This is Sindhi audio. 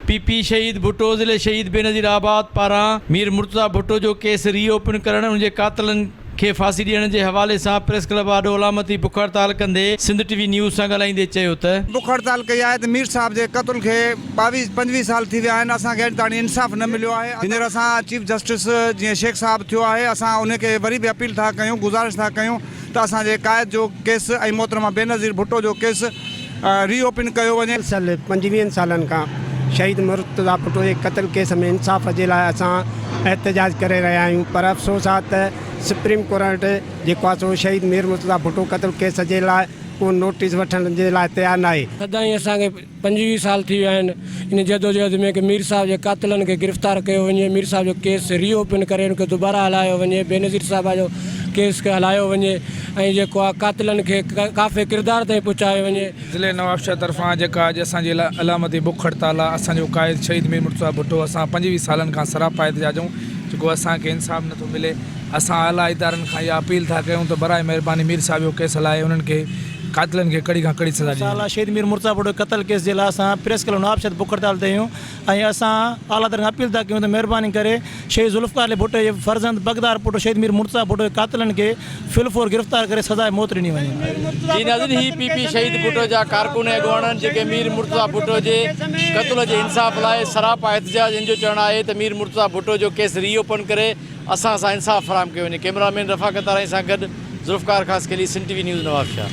پي پي شهيد ڀٽو ضلعي شهيد بينظير آباد پاران مير مرتضيٰ ڀٽو جو ڪيس ري اوپن ڪرڻ ان جي قاتلن کي ڦاسي ڏيڻ جي حوالي سان پريس ڪلب آڏو علامتي بک هڙتال ڪندي سنڌ ٽي وي نيوز سان ڳالهائيندي چيو ته. بک هڙتال ڪئي آهي ته مير صاحب جي قتل کي 22 25 سال ٿي ويا آهن اسان کي اڄ تاڻي انصاف نه مليو آهي هينئر اسان چيف جسٽس جيئن شيخ صاحب ٿيو آهي اسان ان کي وري به اپيل ٿا ڪيون گذارش ٿا ڪيون ته اسان جي قائد جو ڪيس ۽ محترمه بينظير ڀٽو جو ڪيس ري اوپن ڪيو وڃي. مسلسل پنجويهن سالن کان شهيد مرتضيٰ ڀٽو جي قتل ڪيس ۾ انصاف جي لاء اسان احتجاج ڪري رهيا آهيون پر افسوس آهي ته سپريم ڪورٽ جيڪو آهي سو شهيد مير مرتضيٰ ڀٽو قتل ڪيس جي لاء ڪو نوٽيس وٺڻ جي لاء تيار ناهي. سدائين اسان کي 25 سال ٿي ويا آهن ان جدوجهد ۾ ڪي مير صاحب جي قاتلن کي گرفتار ڪيو وڃي مير صاحب جو ڪيس ري اوپن ڪري ان کي دوباره هلايو وڃي بينظير صاحبه جو ڪيس کي هلايو وڃي ۽ جيڪو آ قاتلن کي ڪافي ڪردار تائين پهچايو وڃي. ضلعي نوابشاهه طرفان جيڪا اڄ اسان جي لاء علامتي بک هڙتال آ اسان جو قائد شهيد مير مرتضيٰ ڀٽو اسان 25 سالن کان سراپا احتجاج آهيون جيڪو اسان کي انصاف نٿو ملي اسان اعليٰ ادارن کان اها اپيل ٿا ڪيون ته براء مهرباني مير صاحب جو ڪيس هلائي انهن کي قاتلن کي ڪڙي کان ڪڙي سزا ڏني سالا شهيد مير مرتضيٰ ڀٽو قتل ڪيس جي لاء اسان پريس ڪلب نوابشاهه تي بک هڙتال تي آهيون ۽ اسان اعليٰ ادارن کان اپيل ٿا ڪيون ته مهرباني ڪري شهيد ذوالفقار علي ڀٽو جي فرزند پڳدار پٽ شهيد مير مرتضيٰ ڀٽو جي قاتلن کي في الفور گرفتار ڪري سزاء موت ڏني وڃي. جي ناظرين هي پي پي شهيد ڀٽو جا ڪارڪن ۽ اڳواڻ آهن جيڪي مير مرتضيٰ ڀٽو جي قتل جي انصاف لاء سراپا احتجاج هن جو چوڻ آهي ته مير مرتضيٰ ڀٽو جو ڪيس ري اوپن ڪري اسان سان انصاف فراهم ڪيو وڃي ڪئميرا مين رفاقت آرائين سان گڏ Zulfiqar Khaskheli Sindh T V news Nawabshah.